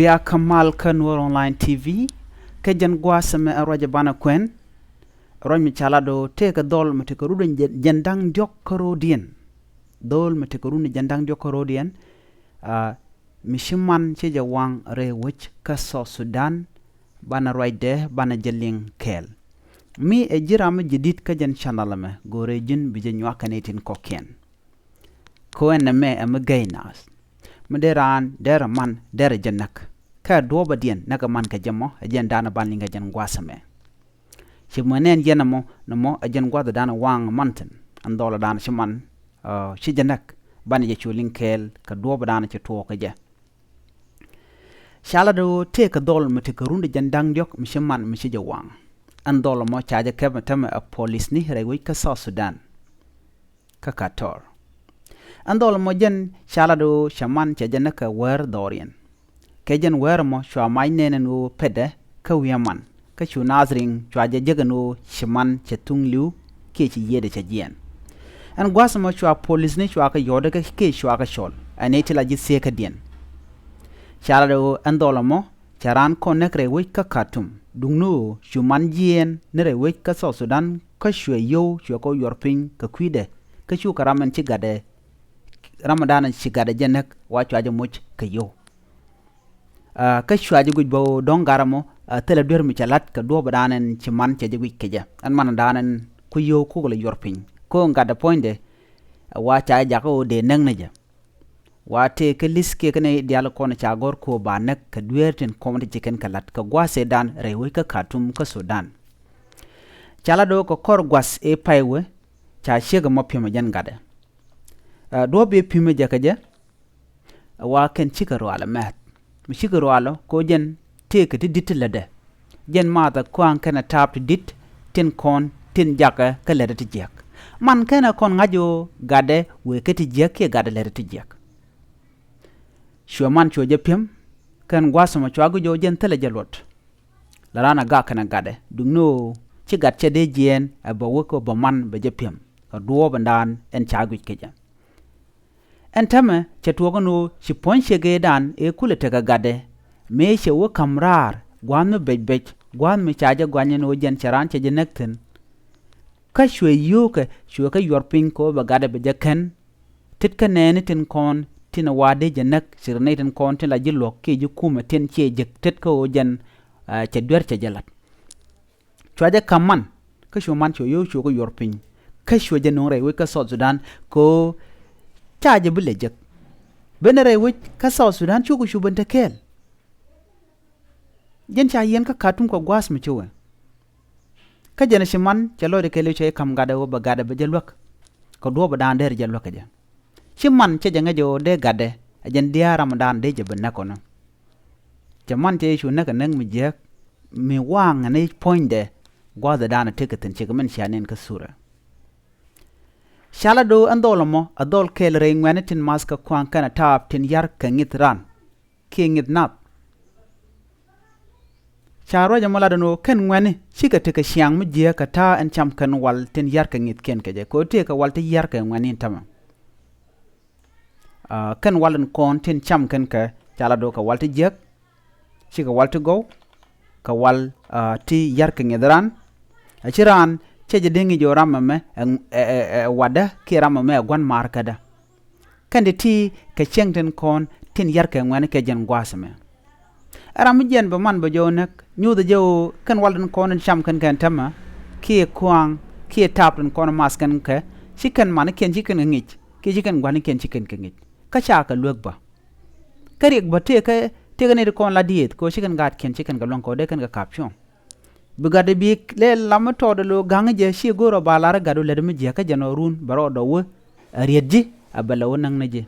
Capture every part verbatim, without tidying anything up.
Bia kä mal kä Nuɔr Online T V. Kä jɛn gua̱a̱th ɛmɛ ɛ ruac ɛ banɛ kuɛn. Ruac mi ca lat ɣöö tëëkɛ dhɔl mi tekɛ run jɛn da̱ŋ diɔ̱k kä ro̱o̱diɛn. Dhɔl mi tekɛ run jɛn da̱ŋ diɔ̱k kä ro̱o̱diɛn. Mi ci man cɛ jɛ waŋ rɛy wec kä South Sudan. Banɛ ruacdɛ banɛ jɛ liŋ kɛɛl. Mi ɛ ji̱ ram mi ji̱ di̱t kä jɛn channel ɛmɛ, go̱o̱rɛ ji̱n bi jɛ nyuak kɛn itin kɔ̱kiɛn. Kɛ ɣöö ɛn ɛmɛ ɛ mi gɛy naath. Mi dee raan derɛ man derɛ jɛ näk, kä duɔ̱ɔ̱pädiɛn näkɛ man kɛ jɛ mɔ, ɛ jɛn da̱a̱n ɛ ban liŋ kɛ jɛn gua̱a̱th ɛmɛ. Ci mɔ nɛn yɛn ɛmɔ, nɔmɔ ɛ jɛn gua̱a̱th da̱a̱n ɛ waŋ man thi̱n. Ɛn dhɔl da̱a̱n ci man ci jɛ näk, banɛ jɛ cu liŋ kɛɛl kɛ duɔ̱ɔ̱p da̱a̱n ci tuɔɔk kɛ jɛ. Ca lat ɣöö tëëkɛ dhɔl mi tekɛ run jɛn da̱ŋ diɔ̱k mi ci man mi ci jɛ waŋ. Ɛn dhɔl ɛmɔ ca jɛ kɛp mi tämɛ ɛ polisni rɛy wec kä South Sudan kä Katɔr. Ɛn dhɔl ɛmɔ jɛn ca lat ɣöö cɛ man cɛ jɛ näk kɛ wäär dhɔriɛn. Kɛ jɛn wäär ɛmɔ cua mac nɛn ɛn ɣöö petdɛ kä wi̱i̱ ɛman, kä cu naath riŋ cua jɛ jek ɛn ɣöö ci man cɛ thuŋ li̱w kiɛ ci yiëëdɛ cɛ jiɛɛn. Ɛn gua̱a̱th ɛmɔ cua polisni cua kɛ yɔ̱ɔ̱dɛ kä kiɛ cua kɛ cɔl ɛn ëë ti la ji̱ thieekädiɛn. Ca lat ɣöö ɛn dhɔl ɛmɔ cɛ raan kɔn näk rɛy wec kä Khartoum, duŋni ɣöö cu man jiɛɛn ni rɛy wec kä South Sudan, kä cuɛ yio̱w cuɛ kɛ yuɔr piny kɛ kui̱dɛ, kä cukɛ ram ɛn ci gatdɛ, ram ɛn da̱a̱n ci gatdɛ jɛ näk wa cua jɛ moc kɛ yio̱w. Kä cua jɛ guic bä ɣöö dɔ̱ŋ gat ɛmɔ thilɛ duer mi cɛ la̱t kɛ duɔ̱ɔ̱p da̱a̱n ɛn ci man cɛ jɛ guic kɛ jɛ, ɛn man da̱a̱n ɛn ku yio̱w kukɛ lɛ yuɔr piny. Kä gatdɛ puɔ̱nydɛ wa ca jɛ jakä ɣöö dee näk ni jɛ. Wa tëë kä li̱th kiɛ kä nɛy diaal kɔn ca gɔ̱r kɛ ɣöö ba näk kɛ dueer tin kɔm ti ci kɛn kɛ la̱t kɛ gua̱a̱th ëëdan rɛy wec kä Khartoum kä Sudan. Ca lat ɣöö kɛ kɔr gua̱th ëë pay wee ca ciek ɛmɔ pi̱em ɛ jɛn gatdɛ. Duɔ̱ɔ̱p ëë pi̱em ɛ jɛ kɛ jɛ, wa kɛn cikɛ rual ɛmɛth. Mi cikɛ rual ɔ kɛ ɣöö jɛn tëëkɛ ti di̱t ti lätdɛ. Jɛn mathɛ kua̱a̱ŋ kɛnɛ ta̱a̱p ti di̱t tin kɔn tin jakä kä lätdɛ ti jiäk. Man kɛnɛ kɔn ŋa̱c ɣöö gatdɛ wëë kä ti jiäk kiɛ gatdɛ lätdɛ ti jiäk. Cuɛ man cuɛ jɛ pi̱em. Kɛn gua̱a̱th ɛmɔ cua guic ɣöö jɛn thilɛ jɛ luɔt. La raan a gak kɛnɛ gatdɛ, duŋni ɣöö ci gat cɛ dee jiɛɛn ɛ bɛ wek ɣöö bɛ man bɛ jɛ pi̱em kɛ duɔ̱ɔ̱p ɛn da̱a̱n ɛn ca guic kɛ jɛ. Ɛn täämɛ cɛ tuɔɔk ɛn ɣöö ci puɔ̱ny ciek ëëdan ëë kulɛ tekɛ gatdɛ, mëë cɛ wä ka̱m raar gua̱a̱th mi bec bec, gua̱a̱th mi ca jɛ guany ɛn ɣöö jɛn cɛ raan cɛ jɛ näk thi̱n. Kä cuɛ yio̱o̱kɛ cuɛ kɛ yuɔr piny kɛ ɣöö bɛ gatdɛ bɛ jɛ kän tet kä nɛɛni tin kɔn tin wa dee jɛ näk, ci rɛ nɛy tin kɔn tin la ji̱ luɔ̱k kiɛ ji̱ kumɛ tin ciɛ jek tet kä ɣöö jɛn cɛ duer cɛ jɛ la̱t. Cua jɛ ka̱m man kä cu man cuɛ yio̱w cuɛ kɛ yuɔr piny. Kä cuɛ jɛ no̱o̱ŋ rɛy wec kä South Sudan kɛ ɣöö ca jɛ bi lɛ jek. Benɛ rɛy wec kä South Sudan cukɛ cu ben te kɛɛl. Jɛn ca yiɛn kä Khartoum kɛ gua̱a̱th mi ci wee. Kä jɛn ci man cɛ lɔcdɛ kɛɛliw cɛ ka̱m gatdɛ ɣöö bɛ gatdɛ bɛ jɛ luäk. Kɛ duɔ̱ɔ̱p da̱a̱n derɛ jɛ luäk kɛ jɛ. Ci man cɛ jɛ ŋäc ɣöö dee gatdɛ ɛ jɛn diaal ram da̱a̱n dee jɛ ben näk kɔn. Cɛ man cɛ cu näk ɛ näk mi jiääk mi waŋ ni puɔ̱nydɛ gua̱a̱th da̱a̱n tekɛ thi̱n, cikɛ min cia nɛn kä thurɛ. Ca lat ɣöö ɛn dhɔl ɛmɔ ɛ dhɔl kɛɛl rɛy ŋuɛ̈tni tin math kɛ kua̱a̱ŋ kɛnɛ ta̱a̱p tin ya̱r kɛ ŋi̱th ran kiɛ ŋi̱th nath. Ca ruac ɛmɔ lat ɛn ɣöö kɛn ŋuɛ̈tni cikɛ tekɛ ciaŋ mi jiääk kɛ ta̱a̱ ɛn cam kɛn wal tin ya̱r kɛ ŋi̱thkiɛn kɛ jɛ, kɛ ɣöö tëëkɛ wal ti ya̱r kɛ ŋuɛ̈tni ɛn täämɛ. Kɛn wal in kɔn tin cam kɛn kɛ ca lat ɣöö kɛ wal ti jiäk, cikɛ wal ti gɔw, kɛ wal ti ya̱r kɛ ŋi̱th ran. A ci raan cɛ jɛ dee ŋi̱c ɣöö ram ɛmɛ ɛ wadä kiɛ ram ɛmɛ ɛ gua̱n ma̱a̱rkädä. Kɛn ti ti kɛ cieŋ tin kɔn tin ya̱r kɛ ŋuɛ̈tni kɛ jɛn gua̱a̱th ɛmɛ. Ɛ ram mi jiɛn bɛ man bɛ jɔw näk, nyuuthɛ jɛ ɣöö kɛn wal tin kɔn tin cam kɛn kɛn täämɛ kiɛ kua̱a̱ŋ kiɛ ta̱a̱p tin kɔn math kɛn kɛ, ci kɛn manikiɛn ci kɛn kɛ ŋi̱c kiɛ ci kɛn gua̱nikiɛn ci kɛn kɛ ŋi̱c. Kä ca kɛ luek bä. Kä riɛk bä tëëkɛ tëëkɛ nɛy ti kɔn la dieth kɛ ɣöö ci kɛn gaatkiɛn ci kɛn kɛ luäŋ kɛ ɣöö dee kɛn kɛ ka̱p cuɔ̱ŋ. Bi gatdɛ bi lɛ lam mi tɔɔdɛ lo̱o̱ ga̱ŋ jɛ ci go̱o̱rä ba lar gat ɣöö lätdɛ mi jiäk kä jɛn ɣöö run bɛ rɔɔdɛ wä ɛ riet ji̱ ɛ bɛ lɛ wä näk ni ji̱.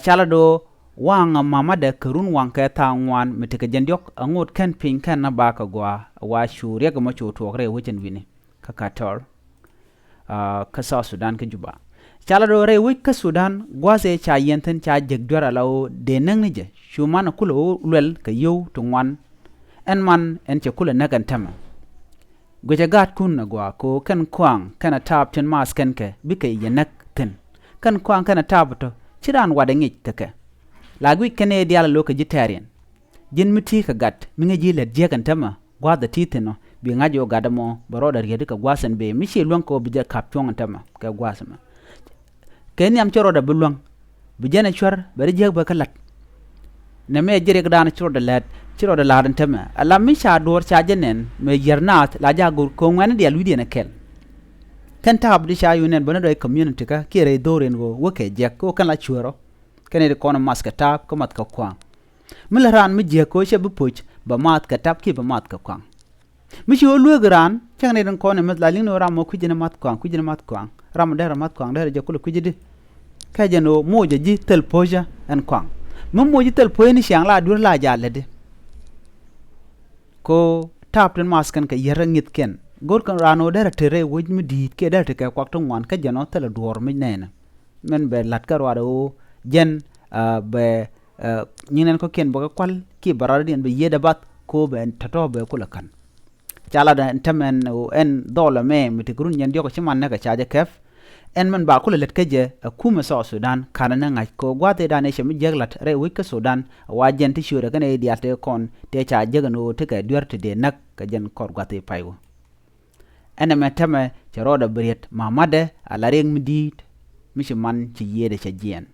Ca lat ɣöö waŋ mamadɛ kɛ run waŋ kɛ tha̱a̱ŋ ŋuan mi tekɛ jɛn diɔ̱k ɛ ŋot kɛn piny kɛn na bakɛ gɔaa wa cu riɛk ɛmɔ cu tuɔɔk rɛy wec ɛn wi̱ni kä Katɔr. Kä South Sudan kä Juba. Ca lat ɣöö rɛy wec kä Sudan gua̱a̱th ëë ca yiɛn thi̱n ca jek duer ala ɣöö dee näk ni jɛ, cu man ɛ kulɛ ɣöö luɛl kɛ yio̱w ti ŋuan. Ɛn man ɛn cɛ kulɛ näk ɛn täämɛ. Guicɛ gaatkun agɔaa kɛ ɣöö kɛn kua̱a̱ŋ kɛnɛ ta̱a̱p tin math kɛn kɛ bikɛ jɛ näk thi̱n. Kɛn kua̱a̱ŋ kɛnɛ ta̱a̱p tɔ̱ ci raan watdɛ ŋi̱c kɛ kɛ. La guic kɛn ëë diaal a lo̱k kɛ ji̱ tɛ̈riɛn. Ji̱n mi ti̱i̱ kɛ gat mi ŋäc ji̱ lät jiäk ɛn tämɛ gua̱a̱th ɛ ti̱i̱ thi̱n ɔ, bi ŋa̱c ɣöö gat ɛmɔ bɛ rɔɔdɛ riet kɛ gua̱a̱th ɛn bëë mi ci luäŋ kɛ ɣöö bi jɛ ka̱p cuɔ̱ŋ ɛn tämɛ kɛ gua̱a̱th ɛmɛ. Kɛ nhiam ci rɔɔdɛ bi luäŋ, bi jɛn ɛ cuɛr bɛ ri jiäk bɛ kä la̱t. Nɛmɛ ji̱ riɛkdan ci rɔɔdɛ lät, ci rɔɔdɛ la̱t ɛn tämɛ. Ala mi ca duɔ̱ɔ̱r ca jɛ nɛn mëë yiär naath la ja̱ go̱r kɛ ŋuɛ̈ni diaal wi̱cdiɛn ɛ kɛl. Kɛn ta̱a̱p di ca yun nɛn bä ni dɔ̱c community kä kiɛ rɛy dho̱o̱r in ɣöö wä kɛ jiäk kɛ ɣöö kɛn la cuäärɔ. Kɛn iti kɔn math kɛ ta̱a̱p kä math kɛ kua̱a̱ŋ. Mi lät raan mi jiäk kɛ ɣöö cɛ bi poc bɛ math kɛ ta̱a̱p kiɛ bɛ math kɛ kua̱a̱ŋ. Mi ci ɣöö lueek raan cäŋ nɛy tin kɔn ɛ meth la liŋ ni ɣöö ram mɔ kui̱c ni math kɔaŋ, kui̱c ni math kɔaŋ, ram derɛ math kɔaŋ derɛ jɛ kulɛ kui̱c di. Kɛ jɛn ɣöö moc ɛ ji̱ thil po̱cä ɛn kɔaŋ. Mi moc ji̱ thil po̱cä ni ciaŋ la duer la jaal lätdi. Ko ta̱a̱p tin math kɛn kɛ yier ɛ ŋi̱thkiɛn go̱r kɛn raan ɣöö derɛ te rɛy wec mi di̱i̱t kiɛ derɛ te kɛ kuak ti ŋuan kä jɛn ɣöö thilɛ duɔ̱ɔ̱r mi nɛɛnɛ. Min bɛ la̱t kä ruaadɛ ɣöö jɛn bɛ nyin ɛn kɔ̱kiɛn bɛ kɛ kual kiɛ bɛ rɔɔdiɛn bɛ yiëëdɛ bath ko bɛ tɔ̱tɔ̱ bɛ kulɛ ka̱n. Ca lat ɛn täämɛ ɛn dhɔl ɛmɛ mi ti kɛ run nyɛn diɔ̱k ci man nɛ kɛ ca jɛ kɛp. Ɛn mɛn ba kulɛ lät kä jɛ ɛ kumɛ South Sudan ka̱n ɛn ɛ ŋa̱c kɛ ɣöö gua̱a̱th ëëdan ëë cɛ mi jiäk la̱t rɛy wec kä Sudan ɛ wa jɛn ti ciöötɛ kɛn ɛ diaal tëë kɔn tëë ca jiäk ɛn ɣöö tekɛ duer ti dee näk kɛ jɛn kɔr gua̱a̱th ëë pay wä. Ɛn ɛmɛ täämɛ cɛ rɔɔdɛ bi riet ma̱ma̱tdɛ a la riɛk mi di̱i̱t mi ci man ci yiëëdɛ cɛ jiɛɛn.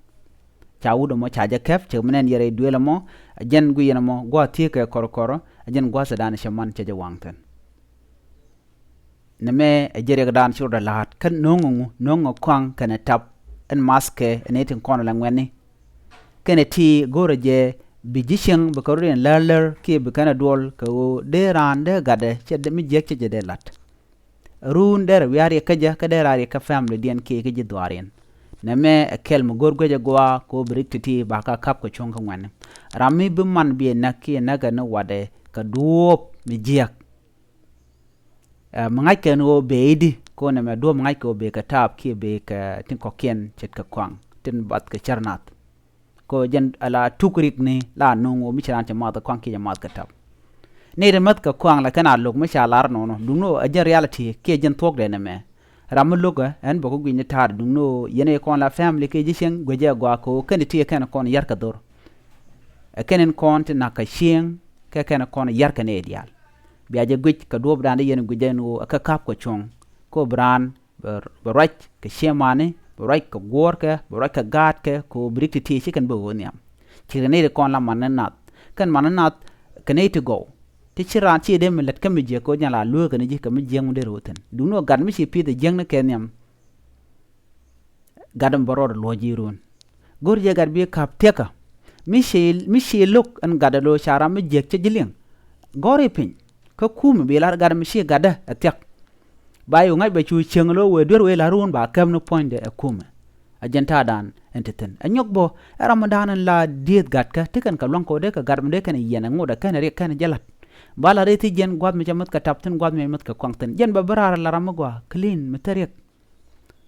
Ca wut ɛmɔ ca jɛ kɛp cɛ mi nɛn yɛrɛ i̱ duëël ɛmɔ. Ɛ jɛn guiyɛn ɛmɔ gua̱a̱th thieekä kɔrkɔrɔ. Ɛ jɛn gua̱a̱th ëëdan cɛ man cɛ jɛ waŋ thi̱n. Nɛmɛ ɛ ji̱ riɛkdan ci rɔɔdɛ la̱a̱t kä no̱o̱ŋ ɛ ŋu, no̱o̱ŋ ɛ kɔaŋ kɛnɛ tap ɛn mathkɛ ɛn ëë tin kɔn ɛ la ŋuɛ̈tni. Kɛnɛ ti go̱rɛ jɛ bi ji̱ cieŋ bi kɛ rɔ̱diɛn lär lär kiɛ bi kɛn ɛ duɔl kɛ ɣöö dee raan dee gatdɛ cɛ mi jiäk cɛ jɛ dee la̱t. Run derɛ wiaa riɛk kä jɛ kä derɛ a riɛk kä family diɛn kiɛ kä ji̱ dhuaariɛn. Nɛmɛ ɛ kɛl mi go̱r guecɛ gua̱a̱ ko bi rik ti̱ti̱ ba ka ka̱p kɛ cuɔ̱ŋ kä ŋuɛ̈tni. Ram mi bi man biɛ näk kiɛ näkɛ ni watdɛ kɛ duɔ̱ɔ̱p mi jiäk. Ɛ mi ŋa̱ckɛ ni ɣöö bee i̱di ko nɛmɛ duɔ̱ɔ̱p mi ŋa̱ckɛ ɣöö bee kɛ ta̱a̱p kiɛ bee kɛ tin kɔ̱kiɛn ce̱tkɛ kɔaŋ tin bath kɛ cär nath. Kɛ jɛn ala tuk rik ni la no̱o̱ŋ ɣöö mi ci raan cɛ math kɛ kɔaŋ kiɛ cɛ math kɛ tap. Ni ri mäth kɛ kɔaŋ la kɛn a lo̱k mi ca lar nɔnɔ duŋni ɣöö ɛ jɛn reality kiɛ jɛn thuɔ̱kdɛ nɛmɛ. Ram mi lo̱kä ɛn bɛ kɛ guic ni ta̱a̱r duŋni ɣöö yɛn ɛ kɔn la family kiɛ ji̱ cieŋ guecɛ ɛ gɔaa kɛ ɣöö kɛn ti ti ɛ kɛn kɔn yar kɛ dho̱r. Ɛ kɛn in kɔn ti nak kɛ cieŋ kɛ kɛn kɔn yar kɛ ni ɛ diaal. Bia jɛ guic kɛ duɔ̱ɔ̱pdan di yɛn guic ɛn ɣöö ɛ kɛ ka̱p kɛ cuɔ̱ŋ. Kɛ ɣöö bi raan bɛ ruac kɛ ciɛmani, bɛ ruac kɛ guɔ̱ɔ̱rkɛ, bɛ ruac kɛ gaatkɛ kɛ ɣöö bi rik ti̱ti̱ ci kɛn bä ɣöö nhiam. Ci kɛ nɛy ti kɔn la man ni nath kɛn man ni nath kɛ nɛy ti gɔw. Ti ci raan ci dee mi lät kä mi jiäk kɛ ɣöö jɛn la lueek kɛ ni ji̱ kɛ mi jiäk mi dee ro̱o̱ thi̱n duŋni ɣöö gat mi ci pi̱th ɛ jiäk ni kɛ nhiam. Gat mi bä rɔɔdɛ luɔ̱c ji̱ run. Go̱r jɛ gat bi ka̱p thiäkä. Mi ci mi ci lo̱k ɛn gatdɛ lo̱ ca ram mi jiäk cä ji̱ liŋ. Gɔ̱r i̱ piny kä kumɛ bi lar gat mi ci gatdä ɛ thiäk. Ba yɛ ŋa̱c bɛ cu cieŋ lo̱ wëë duer wëë la̱r wun ba kɛm ni puɔ̱nydɛ ɛ kumɛ. Ɛ jɛn ta̱a̱dan ɛn ti thi̱n ɛ nyɔk bä ɛ ram mi da̱a̱n ɛn la dieth gatkä ti kɛn kɛ lua̱ŋ kɛ wä dee kɛ gat mi dee kɛn yiɛn ɛ ŋot ɛ kɛn riɛk kɛn jɛ la̱t. Ba la rɛy thiec jiɛn gua̱th mi cɛ mäth kɛ tap thi̱n gua̱th mi cɛ mäth kɛ kuaŋ thi̱n jɛn bɛ bi raar ɛ la ram mi gɔaa clean mi thil riɛk.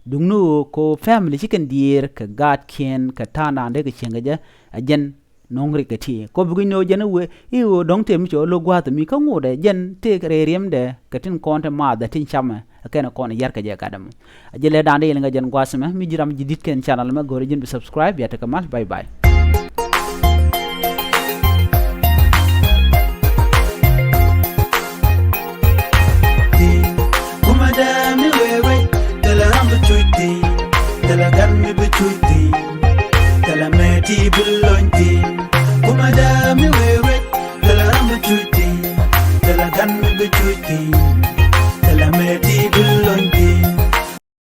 Duŋni ɣöö kɛ ɣöö family ci kɛn diëër kɛ gaatkiɛn kɛ ta̱a̱ŋdan dee kɛ cieŋ kɛ jɛ ɛ jɛn no̱o̱ŋ rik kɛ ti kɔ bi guic ni ɣöö jɛn i̱ wee i̱ ɣöö dɔ̱ŋ tëë mi cɛ ɣöö lo̱k gua̱a̱th mi kä ŋotdɛ jɛn tëë rɛy riɛmdɛ kɛ tin kɔn te maath ɛ tin camɛ ɛ kɛn kɔn yar kɛ jɛ gat ɛmɔ. Ɛ jɛ lɛtdan dee yɛn kɛ jɛn gua̱a̱th ɛmɛ mi ji̱ ram ji̱ di̱t kɛn channel ɛmɛ go̱o̱rɛ ji̱n bi subscribe bia tekɛ mal. Bye bye.